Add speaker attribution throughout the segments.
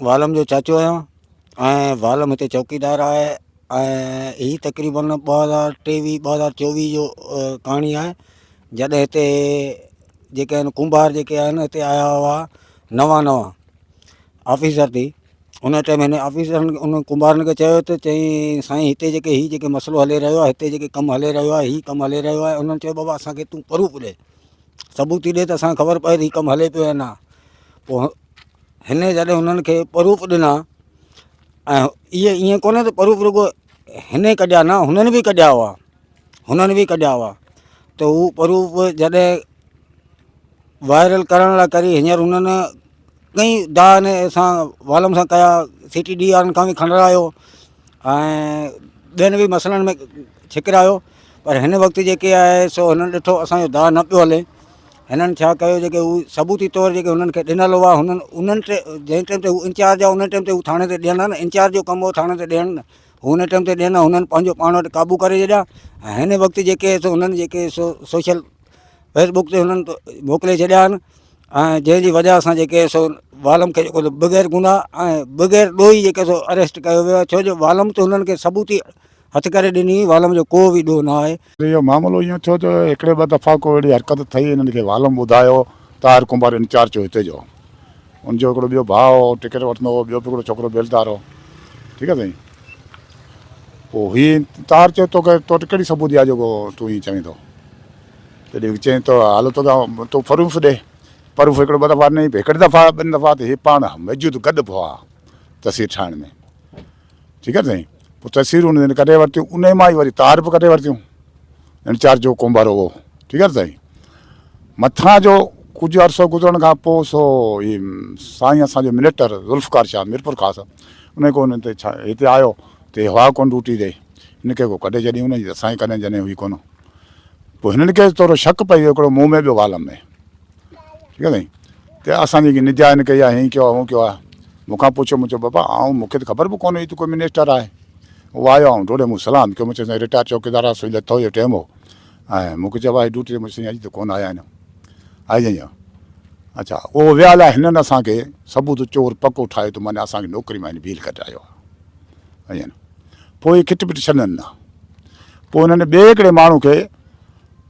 Speaker 1: والم جو چاچو آهيان ۽ والم هتي چوڪيدار آهي ۽ هي تقريبن 2023 2024 جو ڪهاڻي آهي جڏهن هتي جيڪي آهن ڪنڀار جيڪي آهن هتي آيا هئا نوان نوان آفيسر ٿي ان ٽائيم هن آفيسرن ان ڪنڀارن کي چيو ته چئي سائين هتي جيڪي هي جيڪي مسئلو هلي رهيو آهي هتي جيڪي ڪم هلي رهيو آهي هي ڪم هلي رهيو آهي انهن چيو بابا اسانکي تون پروف ڏي ثبوت ڏي ته اسانکي خبر پئي ته هي ڪم هلي پيو يا نه پوء هن جڏهن هنن کي پروف ڏنا ۽ اهي ائين ڪونهي ته پروف رڳو هن ڪڍيا نه هنن به ڪڍيا هئا هنن به ڪڍيا هئا ته هو پروف جڏهن وائرل ڪرڻ لاء ڪري هينئر هنن ڪئي داء سان والم سان ڪيا سي ٽي ڊي وارن کان به کڻرايو ۽ ٻين به مسئلن ۾ ڇڪرايو پر هن وقت جيڪي آهي سو هنن ڏٺو اسانجو داء نه پيو هلي هنن ڇا ڪيو جيڪي هو ثبوتي طور جيڪي هنن کي ڏنل هئا هنن انهن ٽي جنهن ٽائيم تي هو انچارج آهي ان ٽائيم تي هو ٿاڻي تي ڏين ها نه انچارج جو ڪم هو ٿاڻي تي ڏيڻ نه هو ان ٽائيم تي ڏين ها هنن پنهنجو پاڻ وٽ قابو ڪري ڇڏيا ۽ هن وقت جيڪي سو هنن جيڪي سو سوشل فيس بڪ تي هنن موڪلي ڇڏيا آهن ۽ جنهن جي وجه سان جيڪي سو والم کي جيڪو بغير گناهه ۽ بغير ڏوهي جيڪي سو اريسٽ ڪيو ويو آهي ڇو جو والم ته هنن کي ثبوتي هٿ ڪري ڏني والم جو ڪو به ڏوهه نه آهي.
Speaker 2: اهو معاملو ائين ٿيو ته هڪڙي ٻه دفعا ڪو اهڙي حرڪت ٿئي هنن کي والم ٻڌايو طاهر ڪنڀر انچارج هو هتي جو ان جو هڪڙو ٻيو ڀاء هو ٽڪيٽ وٺندو هو ٻيو به هڪڙو ڇوڪرو بيلدار هو ٺيڪ آهي سائين پوء هي طاهر چيو توکي تو وٽ ڪهڙي ثبوت آهي جيڪو تون ائين چوين ٿو تڏهن چيائين ته هلو توکي تون پروف ڏي پروف هڪڙو ٻه دفعا ڏنائين هڪڙي دفعا ٻن دفعا ته هي پاڻ موجود گڏ به هئا تصوير ٺاهڻ ۾ ٺيڪ آهي سائين پوء تصويرون هن ڪڍي ورتيون انهي مان ئي وري تار به ڪڍي ورتيون انچارج جو ڪنڀر هو ٺيڪ آهي سائين مٿان جو ڪجهه عرصو گذرڻ کان پوء سو هي سائين اسانجو منسٽر ذوالفقار شاهه ميرپور خاص ان کو هن تي ڇا هتي آيو ته هئا ڪون ڊيوٽي تي هن کي ڪو ڪڍي ڇڏي ان جي سائين ڪڏهن جڏهن هئي ڪونه پوء هنن کي ٿورو شڪ پئي ويو هڪڙو مون ۾ ٻيو والم ۾ ٺيڪ آهي سائين ته اسان جي نجا هن ڪئي آهي هيئن ڪيو آهي هون ڪيو آهي مون کان پڇيو مون چيو بابا آئون مون کي ته خبر به ڪونه هئي ته ڪو منسٽر آهي هو آيو آئون ڊوڙي مون سلام ڪيو مون چيو سائين رٽائر چوڪيدار آهي سو لٿو جو ٽيم هو ۽ مون کي چيو بابا هي ڊيوٽي تي مون چيو سائين اڄ ته ڪونه آيا آهن آئي جائين اچھا اهو ويا لاء هنن اسان کي ثبوت چور پڪو ٺاهيو ته معنی اسان کي نوڪري مان هن بيل ڪڍرايو آهي ائين پوء کٽ پٽ ڇڏن نه پوء هنن ٻئي هڪڙي ماڻهو کي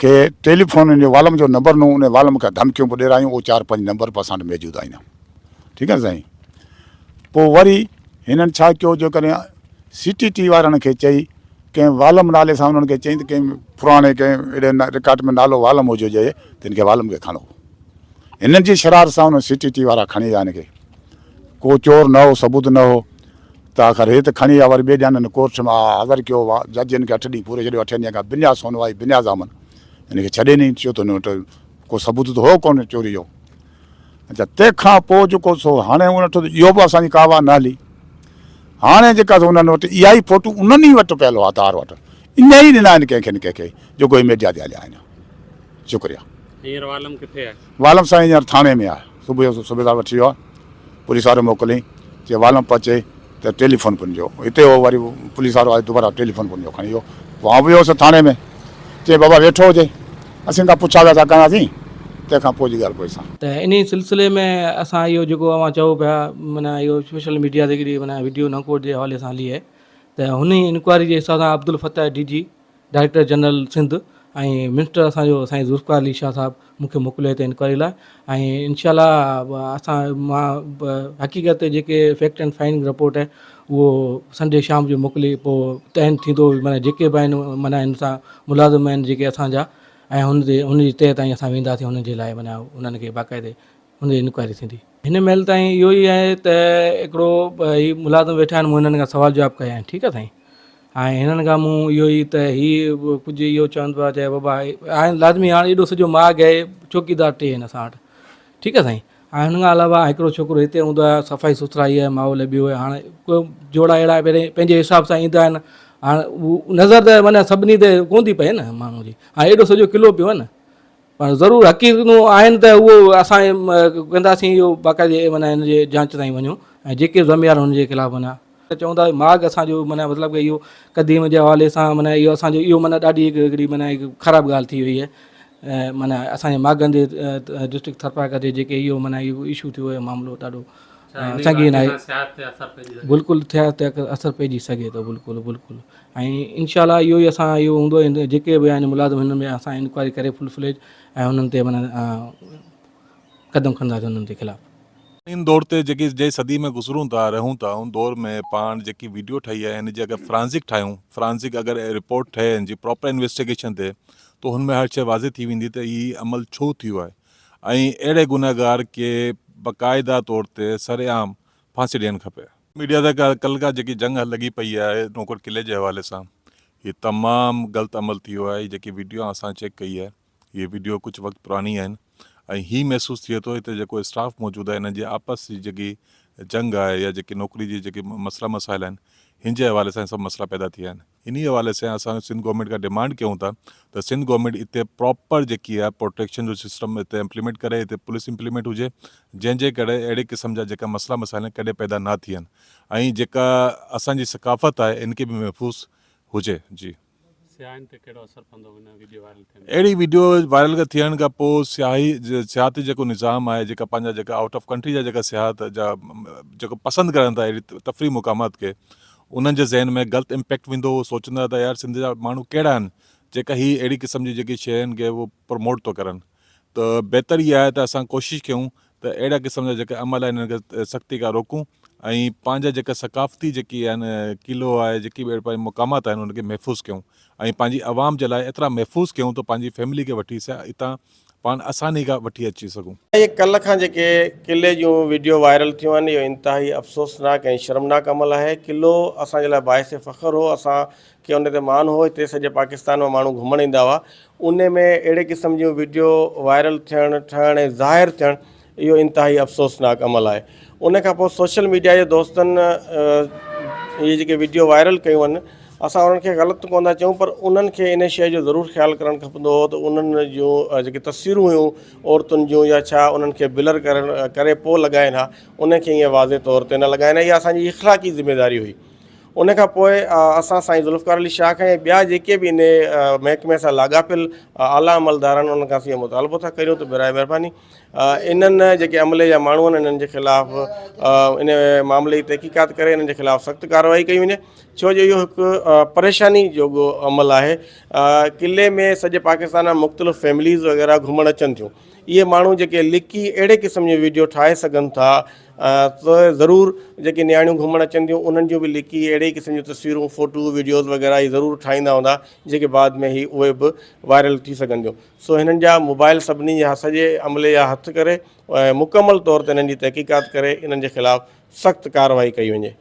Speaker 2: کي ٽيليفون ان والم جو نمبر نو ان والم کي ڌمڪيون به ڏيرايون اهو چار پنج نمبر به اسان وٽ موجود آهن ٺيڪ آهي سائين پوء وري هنن ڇا ڪيو جو ڪڏهن سي ٽي ٽي وارن کي چئي ڪنهن والم نالي سان انهن کي چئي ته ڪنهن پراڻي ڪنهن اهڙي رڪارڊ ۾ نالو والم هجي جي تن کي والم کي کڻو هنن جي شرار سان ان سي ٽي ٽي وارا کڻي ويا هن کي ڪو چور نه هو ثبوت نه هو ته آخر هي ته کڻي ويا وري ٻئي ڏينهن هن ڪورٽ ۾ حاضر ڪيو جج هن کي اٺ ڏينهن پوري ڇڏيو اٺين ڏينهن کان بنيا سونوائي بنيا ضامن هن کي ڇڏي نه چيو ته هن وٽ ڪو ثبوت ته هو ڪونه چوري جو اچا تنهن کان پوء جيڪو سو هاڻي ان وٽ اهو به اسان جي ڪا واهه نه هلي هاڻي جيڪا سو انهن وٽ اها ئي فوٽو انهن ئي وٽ پيل هئا تار وٽ ان ئي ڏنا آهن ڪنهن کي نه ڪنهن کي جيڪو هي ميڊيا تي هليا آهن شڪريا
Speaker 3: هينئر والم ڪٿي آهي؟
Speaker 2: والم سائين هينئر ٿاڻي ۾ آهي. صبح جو صوبيدار وٺي ويو آهي. پوليس وارو موڪليائين. چي والم پهچي ته ٽيليفون پن جو. هتي هو وري پوليس وارو آيو دوباره ٽيليفون پن جو کڻي ويو. پوء آئون به ويو هوس ٿاڻي ۾. چي بابا ويٺو هجي. اسين ڪا پڇا ڳاڇا ڪنداسين. تنهن کان پوء جي ڳالهه پوء سان.
Speaker 4: ته انهي سلسلي ۾ اسان اهو جيڪو اوهان چئو پيا معنيٰ اهو سوشل ميڊيا تي هڪڙي معنيٰ وڊيو نئون ڪوٽ جي حوالي سان هلي آهي ته هن ئي انڪوائري جي حساب سان Abdul Fattah D G director general Sindh ۽ minister اسان جو سائين ذوالفقار علي شاهه صاحب مون کي موڪليو هتي انڪوائري لاء ۽ انشاء الله اسان مان حقيقت جيڪي فيڪٽ اينڊ فائنڊنگ رپورٽ آهي اهو سنڊي شام جو موڪلي پوء تعين ٿيندو معنيٰ جيڪي به آهن معنيٰ هن سان ملازم آهن جيڪي اسان جا ۽ هن تي هن جي تهه تائين اسان وينداسين هن جي لاء معنيٰ انهن کي باقاعدي هن جي انڪوائري ٿيندي. هن مهل تائين اهو ئي آهي ته هڪڙو هي ملازم ويٺا آهن مون هنن کان سوال جواب ڪيا آهن ٺيڪ آهي سائين ۽ هنن کان مون اهو ئي ته هي ڪجهه اهو چون پيا چئي بابا آهن لازمي هاڻي ايڏو سڄو ماڳ آهي چوڪيدار ٽي آهن اسان وٽ ٺيڪ آهي سائين ۽ هن کان علاوه هڪڙو ڇوڪرو هتي هوندو آهي صفائي سٿرائي آهي ماحول ٻيو آهي هاڻي ڪو جوڙا اهڙا پنهنجي حساب سان ايندا آهن هاڻي نظر ته معنيٰ سڀني تي ڪونه ٿي پئي نه ماڻهو جي هاڻي ايڏو سڄو قلعو پيو آهي نه پر ضرور حقيقتون آهن ته اهو اسان ڪنداسين اهو باقاعدي معنيٰ ان جي جانچ تائين وڃون ۽ جيڪي ذميوار هن جي خلاف معنيٰ چون ٿا ماڳ اسان جو معنيٰ مطلب ڪه اهو قديم جي حوالي سان معنيٰ اهو اسان جو اهو معنيٰ ڏاڍي هڪ هڪڙي معنيٰ هڪ خراب ڳالهه ٿي وئي آهي معنيٰ اسان جي ماڳن تي ڊسٽرڪٽ ٿرپارڪر جي جيڪي اهو معنيٰ اهو اشو ٿيو آهي معاملو ڏاڍو سنگين آهي بلڪل سياحت تي اثر پئجي سگهي ٿو بلڪل بلڪل ۽ انشاء الله اهو ئي اسان اهو هوندو جيڪي به آهن ملازم هنن ۾ اسان انڪوائري ڪري فل فليج ۽ انهن تي معنيٰ قدم کڻنداسين انهن جي خلاف.
Speaker 3: ان دور تي جيڪي جنهن صدي ۾ گذرون ٿا رهون ٿا ان دور ۾ پاڻ جيڪي ويڊيو ٺهي آهي ان جي اگر فرانزڪ ٺاهيون فرانزڪ اگر رپورٽ ٺهي ان جي پراپر انويسٽيگيشن ٿئي ته هن ۾ هر شيء واضح ٿي ويندي ته هي عمل ڇو ٿيو آهي ۽ اهڙي گنهگار کي باقاعده طور تي سرعام ڦاسي ڏيڻ کپي. ميڊيا تي ڪلهه کان جيڪي جنگ لڳي پئي آهي نوڪر قلعي جي حوالي سان هي تمام غلط عمل ٿيو آهي جيڪي ويڊيو اسان چيڪ ڪئي آهي هي وڊيو ڪجهه وقت پراڻي آهن ۽ هي محسوس ٿئي ٿو هتي جيڪو اسٽاف موجود آهي انهن جي آپس جي جيڪي جنگ آهي يا جيڪي نوڪري جي جيڪي مسئلا مسائل آهن هن جي حوالي سان سڀ مسئلا پيدا ٿيا آهن انهي حوالي سان اسان سنڌ گورنمينٽ کان ڊمانڊ ڪيون ٿا ته سنڌ گورنمينٽ هتي پراپر جيڪي آهي پروٽيڪشن جو سسٽم هتي امپليمينٽ ڪري هتي پوليس امپليمينٽ هجي جنهن جي ڪري اهڙي قسم جا جيڪا مسئلا مسائل آهن ڪڏهن پيدا نه ٿين ۽ جيڪا اسان جي ثقافت آهي ان کي به محفوظ هجي جي.
Speaker 5: سياحن تي ڪهڙو اثر پوندو ان ويڊيو وائرل ٿيڻ
Speaker 3: تي؟ اهڙي ويڊيو وائرل ٿيڻ کان پوء سياحي سياحتي جيڪو نظام آهي جيڪا پنهنجا جيڪا آئوٽ آف ڪنٽري جا جيڪا سياحت جا جيڪو پسند ڪرن ٿا اهڙي تفريح مقامات کي انهن جي ذهن ۾ غلط امپيڪٽ ويندو هو سوچندا ته يار سنڌ جا ماڻهو ڪهڙا آهن جيڪا هي اهڙي قسم جي جيڪي شين کي هو پروموٽ ٿو ڪرن ته بهتر اها آهي ته اسان ڪوشش ڪيون ته اهڙا قسم جا جيڪي عمل آهن انهن کي سختي کان روڪون ۽ پنهنجا جيڪا ثقافتي جيڪي آهن قلعو آهي جيڪي به اهڙا مقامات آهن انهن کي محفوظ ڪيون ۽ پنهنجي عوام جي لاء ايترا محفوظ ڪيون ته پنهنجي فيملي کي وٺي هتان پاڻ آساني کان وٺي اچي سگهون.
Speaker 6: اهي ڪلهه کان جيڪي قلعي جون وڊيو وائرل ٿيون آهن اهو انتهائي افسوسناڪ ۽ شرمناڪ عمل آهي قلعو اسان جي لاء باعث فخر هو اسان کي ان تي مان هو هتي سڄي پاڪستان مان ماڻهو گهمڻ ايندا هئا ان ۾ اهڙي قسم جون وڊيو وائرل ٿيڻ ٺهڻ ۽ ظاهر ٿيڻ اهو انتهائي افسوسناڪ عمل آهي ان کان پوء سوشل ميڊيا جي دوستن اهي جيڪي وڊيو وائرل ڪيون آهن اسان انهن کي غلط ڪونه ٿا چئون پر انهن کي ان شيء جو ضرور خيال ڪرڻ کپندو هو ته انهن جون جيڪي تصويرون هيون عورتن جون يا ڇا انهن کي بلر ڪرڻ ڪري پوء لڳائين ها ان کي ائين واضح طور تي نه لڳائين ها اها اسان جي اخلاقي ذميواري هئي ان کان پوء اسان سائين ذوالفقار علي شاهه کان ۽ ٻيا جيڪي به ان محڪمي سان لاڳاپيل اعليٰ عملدار آهن انهن کان اسين اهو مطالبو ٿا ڪريون ته براء مهرباني انهن جيڪي عملي جا ماڻهو آهن انهن جي خلاف ان معاملي جي تحقيقات ڪري انهن جي خلاف سخت ڪارروائي ڪئي وڃي ڇو جو اهو هڪ پريشاني جوڳو عمل آهي قلعي ۾ سڄي پاڪستان مان مختلف فيمليز وغيره گهمڻ اچن ٿيون اهي ماڻهو جيڪي لڪي اهڙي قسم جون ويڊيو ٺاهي سگهن ٿا ته ضرور جيڪي نياڻيون گهمڻ اچن ٿيون انهن جون به لڪي اهڙي قسم جون تصويرون فوٽو ويڊيوز وغيره هي ضرور ٺاهيندا هوندا جيڪي بعد ۾ هي اهي به وائرل ٿي سگهن ٿيون سو هنن جا موبائل سڀني جا سڄي عملي جا هٿ ڪري ۽ مڪمل طور تي هنن جي تحقيقات ڪري انهن جي خلاف سخت ڪارروائي ڪئي وڃي.